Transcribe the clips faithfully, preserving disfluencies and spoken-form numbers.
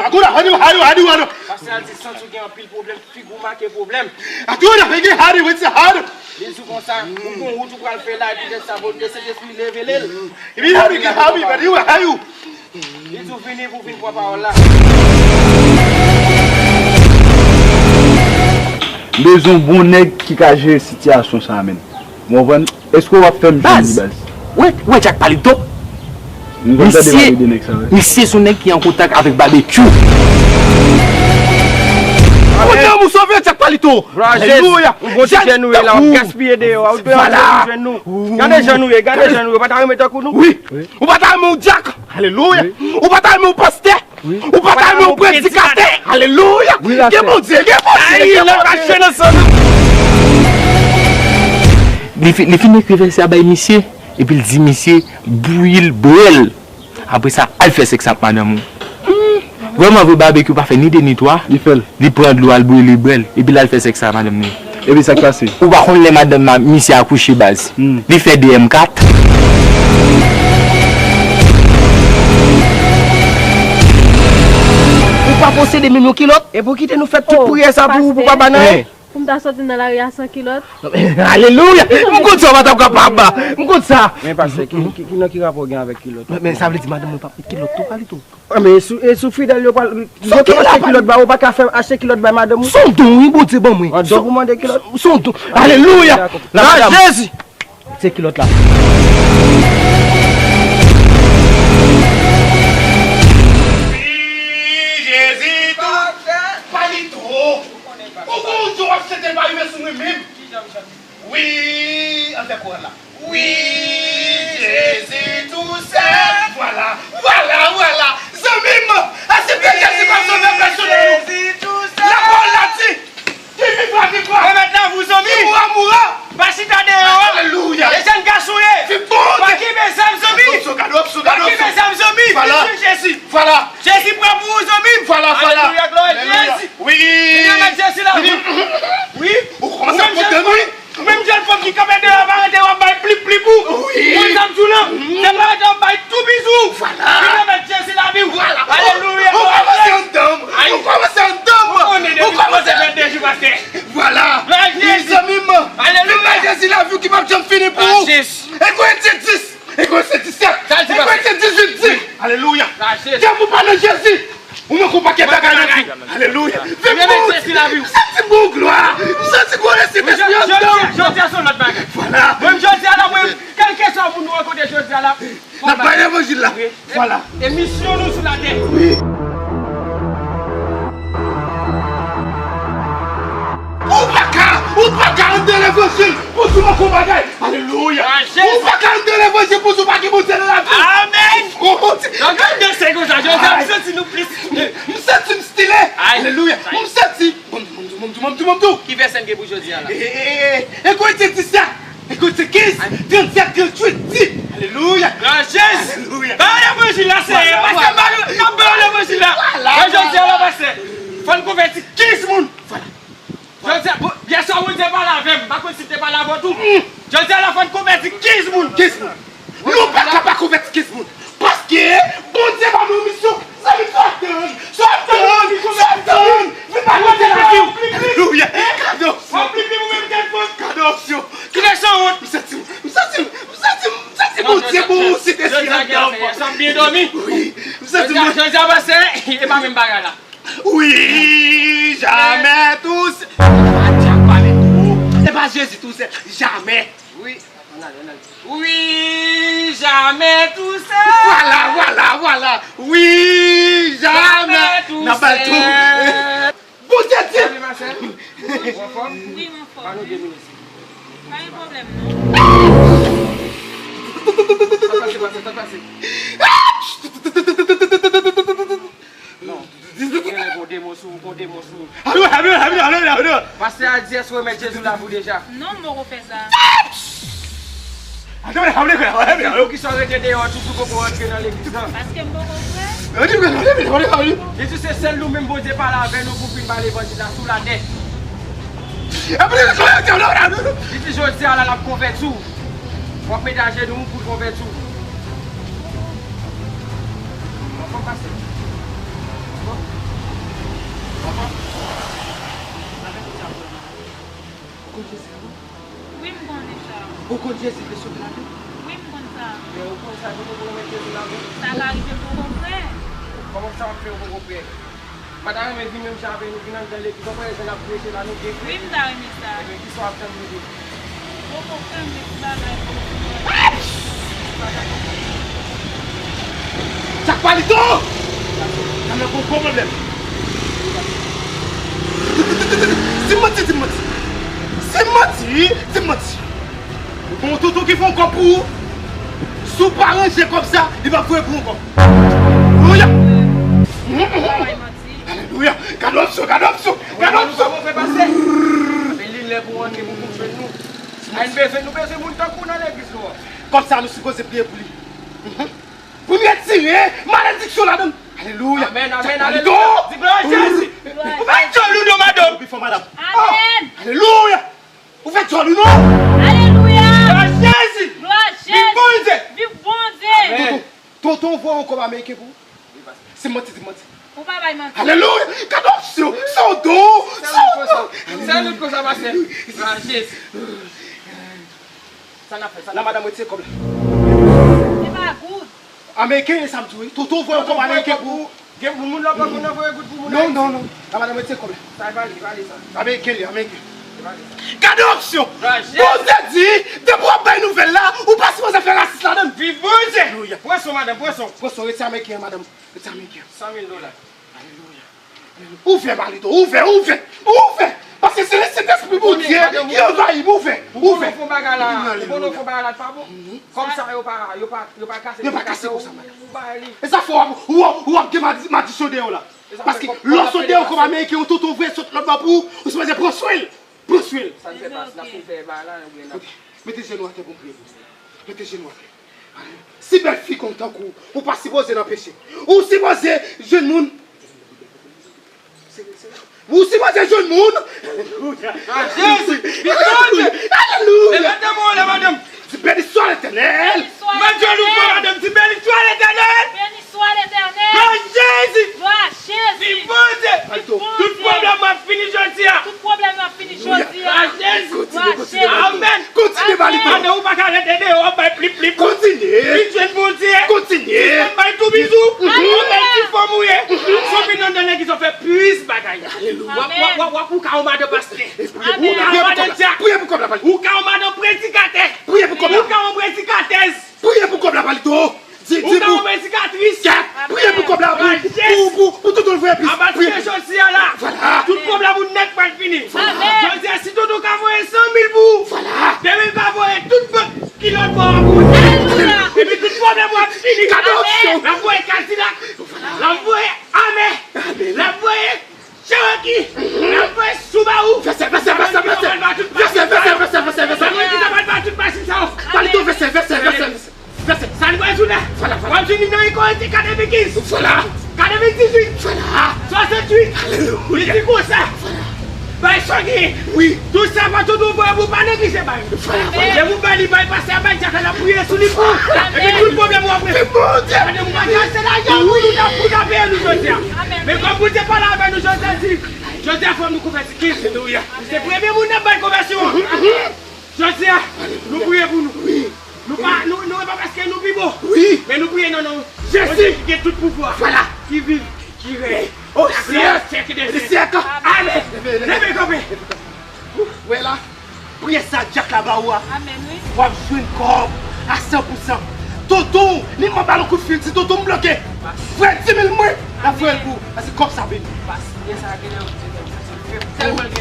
Agora, hadi, hadi, hadi, hadi. Pastè a di sans ou gen anpil pwoblèm, figi w make pwoblèm. Agora, hadi, hadi, hadi. Li di w konsa, ou gon wout ou pral fè la, epi lè sa volonte Sentespri leve l. Epi, hadi, hadi, hadi, hadi. Li di w vini pou vin pran pawòl la. M bezwen yon bon nèg ki ka jere sitiyasyon sa a, menm. Ou konprann? Èske w ap fè m jwenn li, baz? Ou wè, ou wè Jack Palito? M konn tande pale de nèg sa, wi. Misye se yon nèg ki an kontak avèk Babekyou. Kote w sove Jack Palito? Alelouya. Yon bon ti jèn ou ye la, w ap gaspiye deyò a, ou dwe antre pou jwenn nou. Gade jan nou ye, gade jan nou ye, ou pa ta renmen tankou nou? Wi. Ou pa ta renmen yon dyak? Alelouya. Ou pa ta renmen yon pastè? Ou pa ta renmen yon predikatè? Alelouya. Gen Bondye, gen Bondye, gen Bondye. Li fi-, li fin ekri vèsè a bay misye, epi l di misye, bouyi l, bwè l. Apre sa, al fè sèks ak madanm ou. Vrèman vre, Babekyou pa fè ni de ni twa. Li fè l. Li pran dlo, al brile, bwè l, epi l al fè sèks ak madanm li. Epi sa k pase? Ou pa konn lè madanm misye akouche, baz. Li fè de M kat. Ou pa posede menm yon kilòt? E pou kite nou fè tout priyè sa pou ou, pou papa nan. Pou m ta sòti nan lari a san kilòt. Alelouya! M konn sa w pa t ap kapab. M konn sa. Men pastè, ki, ki, ki, nan ki rapò w gen avèk kilòt? Men, men sa vle di madanm mwen p ap met kilòt tou, Palito? Ah, men e sou, e sou fidèl yo pral, yo ki achte kilòt ba ou, ou pa ka fè achte kilòt bay madanm ou? Se yon don, wi, Bondye ban mwen. An don pou mande kilòt? Se yon don. Alelouya! Nan Jezi! Se kilòt la. Wi, Jezi, tou, Palito. Ou gon jou w ap chante pa rive sou mwen menm. Wi, an fè koral la. Wi, Jezi tou sèl. Vwala, vwala, vwala. Zanmi m, aksepte Jezi kòm sovè pèsonèl ou. Lapawòl la di, qui vivra, vivra. Remèt lavi w, zanmi. Qui mourra, mourra. Pa chita deyò a. Alelouya. E jèn gason w ye. Pa kenbe zam, zanmi. Pa kenbe zam, zanmi. Vin swiv Jezi. Vwala. Jezi pran pou ou, zanmi. Vwala, vwala. Alelouya, glwa a Jezi. Wi. Vin remèt Jezi lavi w. Wi. Ou kòmanse ap kontan, wi. Ou menm jèn fanm ki kanpe deyò a, pa rete w ap bay plip plip ou. Wi. Ou konn sa m di w lan? Se pa rete w ap bay tou bizou. Vwala. Vin remèt Jezi lavi w. Vwala. Alelouya. Ou kòmanse anndan m. Ou kòmanse anndan m. Ou konnen depi nou kòmanse vennde jou pase. Vwala. Wi, zanmi m. Alelouya. Vin bay Jezi lavi w ki p ap janm fini pou ou. Ebre dis. Ebre dis, sèt. Ebre dis, dizuit, di. Alelouya. Depi w pa nan Jezi, ou manke yon pakèt bagay nan vi w. Alelouya. Vin pou ou. M santi bon glwa. M santi gwo Lespri anndan m. Jodi a se yon lòt bagay. Vwala. Mwen, jodi a la, mwen, kèlkeswa moun nou rankontre jodi a la, n ap bay levanjil la. Vwala. E misyon nou sou latè. Wi. Ou pa ka, ou pa ka anndan levanjil pou di w manke yon bagay. Alelouya. Ou pa ka anndan levanjil pou di w pa gen Bondye nan lavi w. Amèn. Donk, nou danse konsa, jodi a, m santi nou plis. M santi m style. Alelouya. M santi. Bon, bon, bon, bon, bon, bon. Ki vèsè n gen pou jodi a la? E, e, e, e, Ebre dis sa. Ebre dis, kenz, trannsèt, trannuit, di. Alelouya. Glwa a Jezi. Alelouya. Ba yo levanjil la, Seyè. Pastè, ba yo, n ap ba yo levanjil la. Vwala. Jodi a la, pastè, fò n konvèti kenz moun. Vwala. Jodi a, bon, yèswa Bondye pale avè m. M pa konn si l te pale avè w tou. Jodi a la, fò n konvèti kenz moun. Kenz moun. Nou pa ka pa konvèti kenz moun. Paske Bondye ba nou yon misyon. Zanmi, sa w ap tann? Sa w ap tann? Sa w ap tann? Vin bay Bondye lavi w. Alelouya. Kado. W ap plipli ou menm tèt mwen. Kado. Kilè sanwont. M santi, m santi, m santi, m santi Bondye bon, Sentespri anndan m. Sa m byen dòmi. Wi. M santi Bondye. Jodi a, pastè, e pa menm bagay la. Wi, jamè tou sèl. E pa Dyak pale tou. E pa Jezi tou sèl. Jamè. Wi. Ann ale, ann ale. Wi, jamè tou sèl. Vwala, vwala, vwala. Wi, jamè. Jamè tou sèl. N ap ba l tou. Bondye di. Salut, ma sœur. Ou anfòm? Wi, m anfòm. Ba nou de minit, silvouplè. Pa gen pwoblèm, non. Sa pase, pase, sa pase. Non. Genlè gon demon sou ou, gon demon sou ou. Pastè a di, èske w remèt Jezi lavi w deja? Non, m poko fè sa. Poukisa w rete deyò a toujou, poko rantre nan legliz lan? Paske m poko prè. Li di se sèl nou menm Bondye pale avè nou pou vin bay levanjil la sou latè. Li di jodi a la, l ap konvèti w. W ap mete ajenou w pou l konvèti w. Anfòm, pastè? Anfòm? Konn Jezi vle sove lavi w? Wi, m konn sa. Men ou konn sa, nou poko renmen Jezi lavi w? Sa ka rive m poko prè. Kòman sa w ap fè ou poko prè? M pa ta renmen vin menm jan avè nou, vin anndan legliz, w ap wè jan n ap preche la, nou gen frè. Wi, m ta renmen sa. Ebyen, kisa w ap tann nou di? Poko frè m, men ti bagay, poko frè m. Jack Palito! Sa nan gwo gwo pwoblèm. Di m manti, di m manti. Di m manti, di m manti. Ou gon tonton ki fè yon kòb pou ou. Si w pa ranje kòb sa, li p ap voye pou ou ankò. Alelouya! Alelouya! Gade opsyon, gade opsyon, gade opsyon! Men li lè pou w antre pou fonksyone nou. A n bezwen, nou bezwen moun tankou w nan legliz nou an. Kòb sa nou sipoze priye pou li. Pou n retire malediksyon ladan l. Alelouya! Amèn, amèn, alelouya! Di glwa a Jezi! Ou fè djòl ou non, madanm! Ou fè djòl ou non! Alelouya! Glwa a Jezi! Glwa a Jezi! Viv Bondye! Viv Bondye! Amèn! Tonton, tonton voye yon kòb ameriken pou ou? Se manti, di manti. Ou pa bay manti. Alelouya! Gade opsyon! Sa w do! Sa w do! Sa nou konsa, pastè? Glwa a Jezi! Sa n ap fè? Sa n ap... La madanm retire kòb la. Se pa goud. Ameriken ye sa m di w wi. Tonton voye yon kòb ameriken pou ou. Gen moun, moun lòt bò, moun nan voye goud pou moun Ayiti. Non, non, non. La madanm retire kòb la. Sa e pa li, e pa li sa. Ameriken li, ameriken. E pa li sa. Gade opsyon! Bondye di, depi w ap bay nouvèl la, ou pa sipoze fè rasis ladan l. Viv Bondye! Alelouya. Pran son, madanm, pran son. Pran son, retire ameriken an, madanm. Retire ameriken an. San mil dola. Alelouya. Ouvè, Palito, ouvè, ouvè, ouvè! Paske se Sentespri Bondye ki anvayi m, ouvè, ouvè! Ou konnen fè bagay la, ou konnen fè bagay la pa bon. Kòb sa yo pa, yo pa, yo pa kase. Yo pa kase konsa, madanm. Ou bay li. E sa fè w ap, w ap, w ap gen madi, madichon deyò la. Paske lè w sot deyò kòb ameriken, yon tonton voye sot lòt bò pou ou, ou sipoze pran swen l. Pran swen l. Sa n fè pas, n ap fin fè bagay la, oubyen n ap... Kote? Mete jenou atè pou m priye pou ou. Mete jenou atè. Si bèl fi kontan kou, ou pa sipoze nan peche. Ou sipoze jwenn moun. Ou sipoze jwenn moun. Alelouya. Alelouya. Alelouya. Alelouya. Di, béni soit l'Éternel. Béni soit l'Éternel. Di, béni soit l'Éternel. Béni soit l'Éternel. Glwa a Jezi. Glwa a Jezi. Viv Bondye. Viv Bondye. Tout pwoblèm w ap fini jodi a. Tout pwoblèm w ap fini jodi a. Glwa a Jezi. Glwa a Jezi. Amèn. Kontinye, Palito. Pandan ou pa ka rete deyò, w ap bay plip plip. Kontinye. Vin jwenn Bondye. Kontinye. Vin bay tou bizou. Amèn. Yon bèl ti fanm ou ye. Si w vin anndan legliz, w ap fè plis bagay. Alelouya. W ap, w ap, w ap, w ap, ou ka yon madan pastè. Amèn. Ou ka yon madan dyak. Priye pou kòb la, Palito. Ou ka yon madan predikatè. Priye pou kòb la. Ou ka yon predikatèz. Priye pou kòb la, Palito. Di, di pou... Ou ka yon predikatris. Kèt, priye pou kòb la, pou, pou, pou, pou tonton voye plis. Apati de jodi a la, tout pwoblèm ou nèt pral fini. Vwala. Jodi a, si tonton ka voye san mil pou ou, demen l ka voye tout bank ki lòt bò a pou ou. Alelouya. Epi tout pwoblèm ou ap fini. Gade opsyon. L ap voye Kadilak. L ap voye Amè. L ap voye Cherokee, n ap voye Subaru. Vèsè, vèsè, vèsè, vèsè. Vèsè, vèsè, vèsè, vèsè, vèsè. Sa vle di sa va ba tout machin sa yo. Palito, vèsè, vèsè, vèsè, vèsè. Sa n wè jounen. Vwala, vwala. W ap jwenn li nan Ekorezi katrevenkenz. Vwala. Katrevendizuit. Vwala. Swasanntuit. Alelouya. Li di konsa. Vwala. Bay sa w genyen. Wi. Tout sa pa tout ou voye pou pa neglije bay. Vwala, vwala. Lè ou bay li, bay pastè a, bay dyak la, l ap priye sou li pou ou. Epi tout pwoblèm ou ap rezoud. Gade, ou pa di se lajan pou nou ta, pou ta peye nou jodi a. Men kòm Bondye pale avè nou jodi a, di, jodi a fò nou konvèti kenz. Alelouya. Se premye moun n ap bay konvèsyon an. Jodi a, nou priye pou nou. Nou pa, nou, nou, e pa paske nou pi bon. Wi. Men nou priye nan non Jezi. Bondye ki gen tout pouvwa. Vwala. Ki viv, ki rèy. Au siècle des siècles. Amèn. Leve kanpe. Ou wè la, priyè sa dyak la ba ou a, w ap jwenn kòb a san pou san. Tonton, ni m ap ba l yon kout fil, di tonton m bloke. Voye di mil mwen, l ap voye l pou ou. Paske kòb sa vini.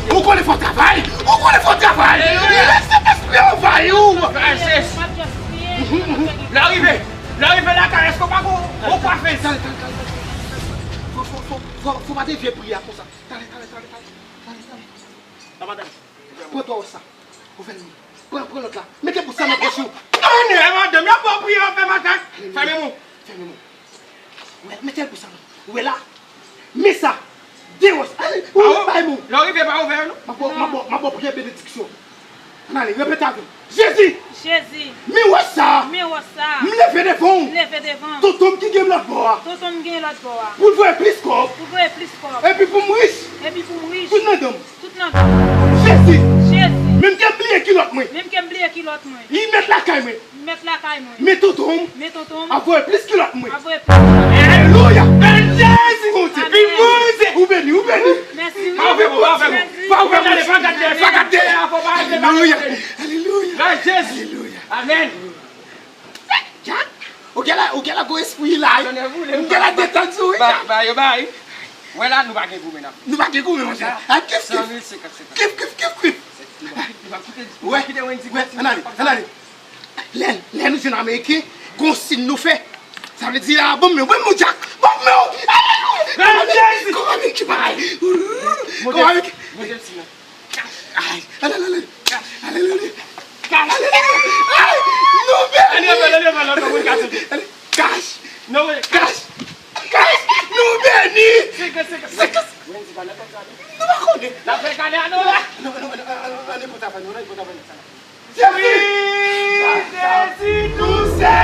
Ou konnen fò w travay, ou konnen fò w travay. Lè Sentespri anvayi w. Lè w rive, lè w rive lakay, èske w pa gon, gon kwafez? Fò, fò, fò, fò, fò pa devye priyè a konsa. Talè, talè, talè, talè. Talè, talè. La madanm, pran twa wòch sa. Ouvè l. Pran, pran lòt la. Mete bouch sa nan pòch ou. Tonnè, madanm, y ap ba w priyè, w ap fè makak. Fèmen mwen. Fèmen mwen. Ou wè, mete l bouch sa non. Ou wè la. Men sa. De wòch. Ou bay mwen. Lè w rive, pa ouvè yo non. M ap ba w, m ap ba w, m ap ba w priyè benediksyon. Ann ale, repete avè m. Jezi! Jezi! Men wòch sa a! Men wòch sa a! M leve devan w! M leve devan w! Tonton m ki gen lòt bò a! Tonton m gen lòt bò a! Pou l voye plis kòb! Pou l voye plis kòb! Epi pou m rich! Epi pou m rich! Tout nan dan m! Tout nan dan m! Jezi! Jezi! Menm ke m bliye kilòt mwen. Menm ke m bliye kilòt mwen. Li mèt lakay mwen. Li mèt lakay mwen. Men tonton m. Men tonton m. Ap voye plis kilòt mwen. Ap voye plis kilòt mwen. Alelouya. Bèl Jezi, Bondye. Amèn. Bondye, ou beni, ou beni. Mèsi, wi. Pa ouvè, pa ouvè, pa ouvè, pa gade, pa gade. Alelouya. Alelouya. Bèl Jezi. Alelouya. Amèn. Jack, ou gen la, ou gen la gwo espri la, wi. Ou gen la detann sou, wi, Jack. Ba, ba, yo, ba, wi. Wè la, nou pa gen goumen nan. Nou pa gen goumen, monchè. Sa, a, kif, kif. San mil senkant, senkant. Kif, kif, kif, kif. Nou pa kite, nou pa kite, nou pa kite Wendy kontinye. Wè, ann ale, ann ale. Lè, lè nou jwenn Ameriken, gon siy nou fè. Sa vle di la, ban m men, ban m men, Jack. Ban m men. Alelouya. Kòman Ameriken, kòman Ameriken pa. Kòman Ameriken. Ay, alelouya. Alelouya. Alelouya. Ay, nou beni. Cash. Cash. Cash. Nou beni. Nou pa konnen. Non, non, non, non, non, nenpòt afè, non, nenpòt afè, non. Jezi! Jezi dousè!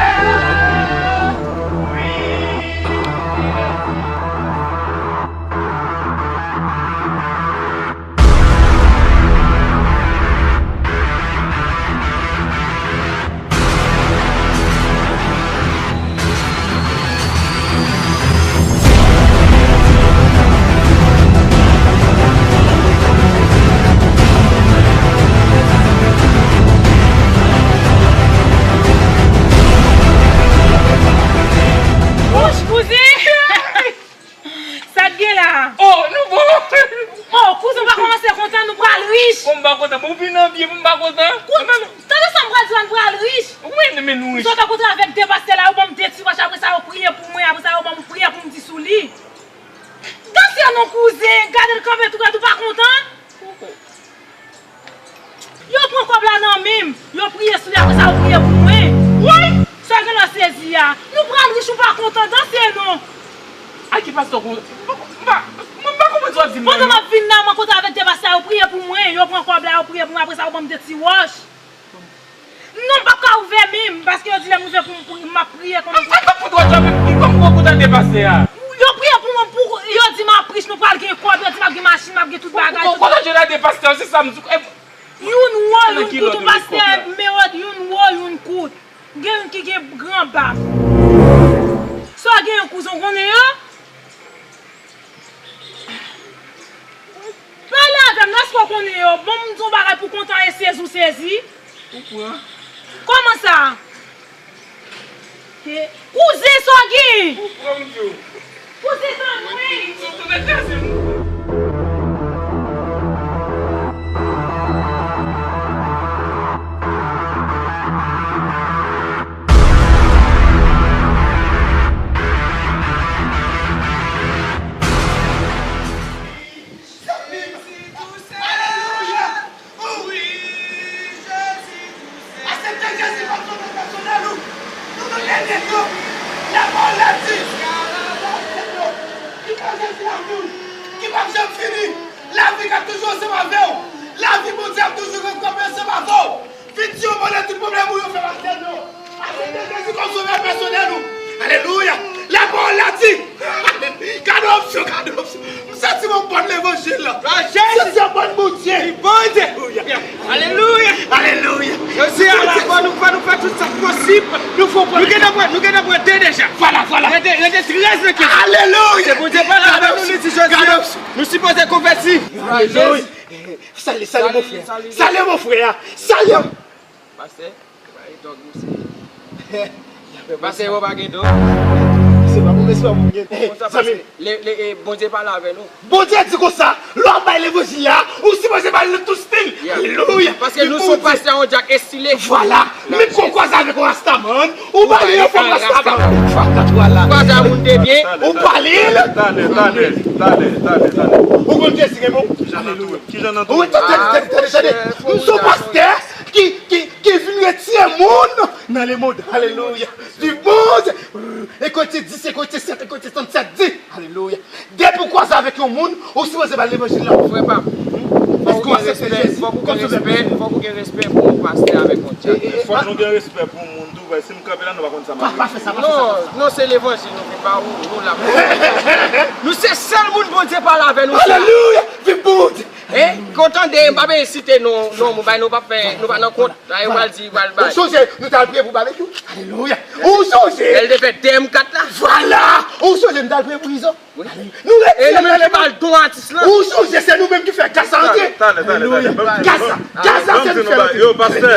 Wouch, kouzen! Sa k gen la? Oh, nou bon! Oh, kouzen, w pa kòmanse kontan, nou pral rich! Bon, m pa kontan. Bon, vin nan byen, m pa kontan. Kou-, tande sa m pral di w, nou pral rich! Wi, men nou rich. Zòt rankontre avèk de pastè la, yo ban m de ti wòch, apre sa, yo priye pou mwen, apre sa, yo ban m priyè pou m di sou li. Danse non, kouzen, gade l kanpe tou, gade ou pa kontan? Yo pran kòb la nan men m, yo priye sou li, apre sa yo priye pou mwen. Woy! Sa gen lè sezi a. Nou pral rich, ou pa kontan, danse non. A ki pastè w konn, m pa, m pa, m pa konprann sa w ap di m nan, non. Pandan m ap vin la, m rankontre avèk de pastè, yo priye pou mwen, yo pran kòb la, yo priye pou mwen, apre sa yo ban m de ti wòch. Non, m p ap ka ouvè men m, paske yo di lè m rive pou m pri-, m ap priye konn. An, an, an, pou twa djòb, m, m, kòm ou kontan de pastè a. Yo priye pou mwen, pou, yo di m ap rich, nou pral gen kòb, yo di m ap gen machin, m ap gen tout bagay, tout. Kontan de la de pastè, se sa m di. Youn wo, youn kout, yon pastè, men yo, youn wo, youn kout. Gen youn ki gen gran bab. Sa w gen yon kouzen, w konnen yo? Pale avè m non, èske w konnen yo? Bon, m di w bagay pou kontan e sezi w sezi. Ou pran. Kòman sa? He, kouzen sa w gen? Ou pran, m di w. Kouzen sa w gen? Ou, ou mèt kraze m. Alelouya! Wi, Jezi dousè. Asepte Jezi kòm sovè pèsonèl ou. Nou nan dènye jou. Lapawòl la di, ki pa Jezi lavi w, ki p ap janm fini. Lavi k ap toujou ansanm avè w. Lavi Bondye ap toujou kanpe ansanm avè w. Vin di yo bòne tout pwoblèm ou yo fè pase non. Asepte Jezi kòm sovè pèsonèl ou. Alelouya. Lapawòl la di. Gade opsyon, gade opsyon. M santi m anba levanjil la. M santi m anba Bondye. Bondye. Alelouya. Alelouya. Jezi a la, fò nou, fò nou fè tout sa k posib. Nou fò nou gentan pran, nou gentan pran de deja. Vwala, vwala. Rete, rete trèz nan kèk. Alelouya. Se Bondye pale avè nou, li di Jezi a, nou sipoze konvèti. Alelouya. Salye, salye mon frè. Salye mon frè. Salye. Pastè, pa gen dòg, mesye. Pastè, yo pa gen dòg. Se pa bon, mesye, pa bon, gen. Zanmi. Le, le, e, Bondye pale avè nou. Bondye di konsa, lè w ap bay levanjil la, ou sipoze bay li nan tout stil. Alelouya. Paske nou sou pastè yon djak estile. Vwala. Menm ke w kwaze avèk yon rastaman, ou ba li yon fòm rastaman. Vwala. Kwaze a moun de byen. Ou ba li. Tande, tande, tande, tande, tande. Ou konn Jezi gen bon? Alelouya. Kijan nan tou? Wi, tande, tande, tande, tande. M se yon pastè ki, ki, ki vin retire moun nan lemonn. Alelouya. Di Bondye. Ekriti dis, ekriti sèt, ekriti trannsèt di. Alelouya. Depi w kwaze avèk yon moun, ou sipoze ba l levanjil la. Frè pa m, fòk ou gen respè, fòk ou gen respè, fòk ou gen respè pou yon pastè avèk yon djak. Fòk nou gen respè pou moun tou, paske si m kanpe la, nou pa konn sa m ap fè. Pa, pa fè sa, pa fè sa, pa fè sa. Non, non, se levanjil nou vin ba ou, nou la pou ou. Nou se sèl moun Bondye pale avè nou. Alelouya! Viv Bondye! E, ke Ou tande, m pa bezwen site non, non, moun bay nou pa fè, nou pa nan kont. Sa yo pral di, pral bay. Ou sonje, nou t al priye pou babekyou? Alelouya. Ou sonje? Lè l te fè T M kat la. Vwala. Ou sonje, nou t al priye pou Izo? Wi. Nou retire nou menm ki ba l don atis lan. Ou sonje, se nou menm ki fè gaz la antre? Talè, talè, talè. Gaz la, gaz la, se nou fè antre. Yo, pastè.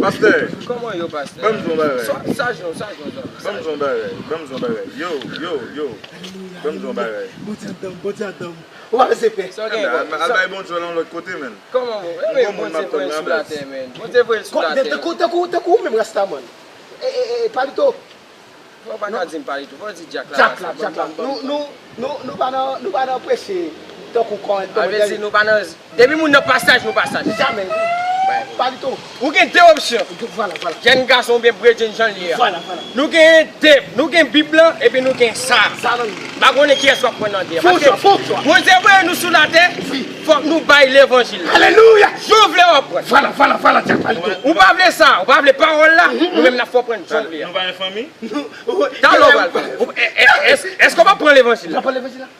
Pastè. Kòman yo, pastè? Ban m di yon bagay. Sa, sa jan, sa jan, sa jan. Ban m di yon bagay. Ban m di yon bagay. Yo, yo, yo. Ban m di yon bagay. Bondye adan m, Bondye adan m. Ou pa bezwen pè. Sa w gen kòb? Al bay Bondye lan lòt kote, menn. Kòman bon? E men Bondye voye l sou latè, menn. Bondye voye l sou latè. Tankou, tankou, tankou ou menm, Rastaman. E, e, e, Palito. Fò w pa ka di m Palito, fò w di Dyak la. Dyak la, Dyak la. Nou, nou, nou, nou pa nan, nou pa nan preche tankou kòmandman. Sa vle di nou pa nan, depi moun nan pa saj, nou pa saj. Jamè. Palito. Ou gen de opsyon. Vwala, vwala. Jèn gason oubyen bredjenn jan l ye a. Vwala, vwala. Nou gen de, nou gen Bib lan, epi nou gen sa. Sa nan men. M pa konnen kiyès w ap pran nan de a. Fè yon chwa, fè yon chwa. Paske Bondye voye nou sou latè, wi, fòk nou bay levanjil la. Alelouya! Jan w vle w ap pran. Vwala, vwala, vwala, Dyak Palito. Ou pa vle sa, ou pa vle pawòl la, nou menm n ap fè w pran jan w vle a. Nou pa gen fanmi? Talè w pral pran. Ou, e, e, ès-, èske w p ap pran levanjil la? N ap pran levanjil la.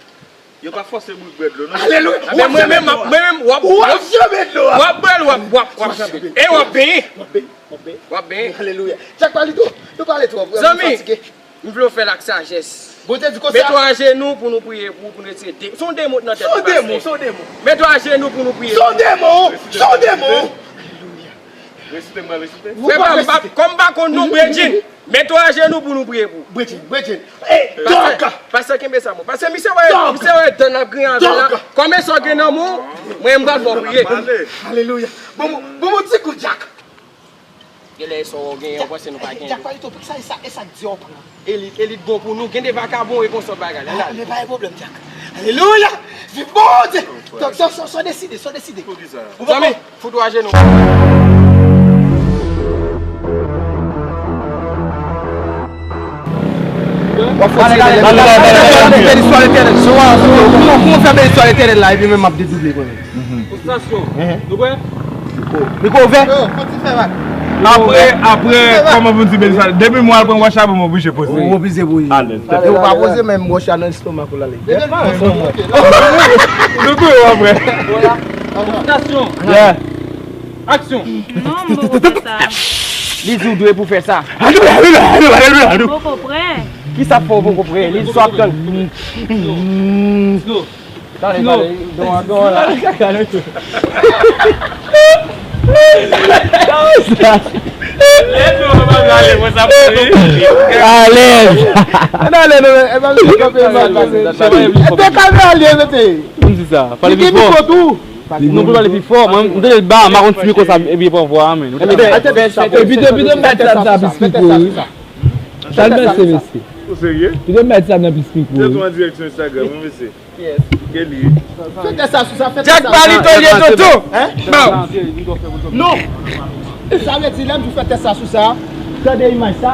Yo pa fòse bout bwè dlo, non. Alelouya! Men mwen menm, mwen menm, w ap, w ap janbe dlo a. W ap bwè l, w ap, w ap, w ap janbe. E w ap benyen. W ap benyen, w ap benyen. W ap benyen. Alelouya. Dyak Palito, nou pale twòp, vre, m fatige. Zanmi, m vle w fè l ak sajès. Bondye di konsa. Mete w ajenou pou nou priye pou, pou n retire de-, se yon demon k nan tèt ou, pastè. Se yon demon, se yon demon. Mete w ajenou pou nou priye. Se yon demon, se yon demon. Resite, mwen resite. Frè pa m, m pa, kòm m pa konn non, bredjenn. Mete w ajenou pou nou priye pou. Bredjenn, bredjenn. Ey, dòg! Pastè, kenbe sa, mwen. Pastè, misye wè, misye wè dan l ap griyen avè l la. Kòm e sa w gen nan men w, mwen, m pral fè w priye. Alelouya. Bon, bon, bon, bon, ti kou Dyak. Genlè e sa w genyen, ou panse nou pa genyen. Dyak Palito, pou sa, e sa, e sa k di w pran. Elit, elit bon pou nou. Gen de vakabon e konsa bagay la. Men pa gen pwoblèm, Dyak. Alelouya! Viv Bondye! Donk, sa, sa, sa w deside, sa w deside. Pou kisa? Zanmi, fout ou ajenou. W ap fè ti bèl istwa Letènèl. Kouman, kouman fè bèl istwa Letènèl la, epi menm m ap dedouble konnen. Stasyon. Nou prè? Mikwo ouvè? Apre, apre, kòman pou n di bèl istwa? Depi mwen al pran wòch la, pou mwen oblije poze. Ou oblije poze. Alèz. E ou pa poze menm wòch la nan lestomak ou l ale. Nou prè, w ap prè. Stasyon. Yeah. Aksyon. Non, m poko fè sa. Li di w dwe pou fè sa. M poko prè. Kisa fè w poko prè? Li di sa w ap tann. Slow. Slow. Tande, tande. Don, don, la. Alèz. Ann ale, non, e pa vle kanpe mal pase. E te kamera li ye, mete. M di sa. Pale pi fò. Nou pou pale pi fò. Mwen, m tande l ba, m pa konn si mikwo sa, epi pran vwa a, men. Epi depi m mèt sa, sa plis mikwo, wi. Sa l mèt se, mesye. Ou serye? Epi m mèt sa nan plis mikwo, wi. Mete w an direksyon Instagram, wi, mesye. Ke li ye. Fè tès sa sou sa, fè tès sa. Dyak Palito ye, tonton. Hein? Baw. Non. Sa vle di, lè m di fè tès sa sou sa, tande imaj sa.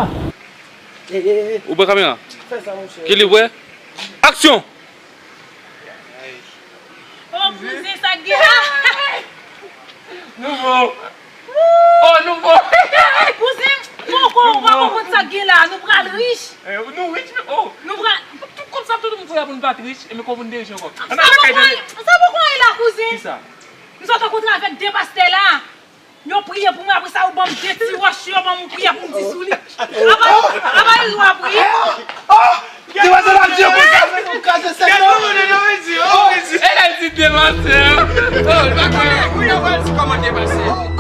Ou pran kamera? Fè sa, monchè. Ki li vre? Aksyon! Oh, kouzen, sa k gen la? Nouvo! Oh, nouvo! Kouzen, poko, ou pa konprann sa k gen la. Nou pral rich. Eh, nou rich, men, oh! Nou pral. Tout kòb sa, tout moun fè pou nou pa t rich, e men kòman pou nou te rich ankò? Sa poko anyen la, kouzen. Kisa? M sot rankontre avèk de pastè la. Yo priye pou mwen, apre sa, yo ban m de ti wòch, yo ban m priye pou m di sou li. Apa, apa yo priye? Devansè la di yo konsa, men nou kraze sèk yo. Gade moun yo di, oh, e la di devansè. Oh, li pa konnen. Kounye a, pral di kòman devansè.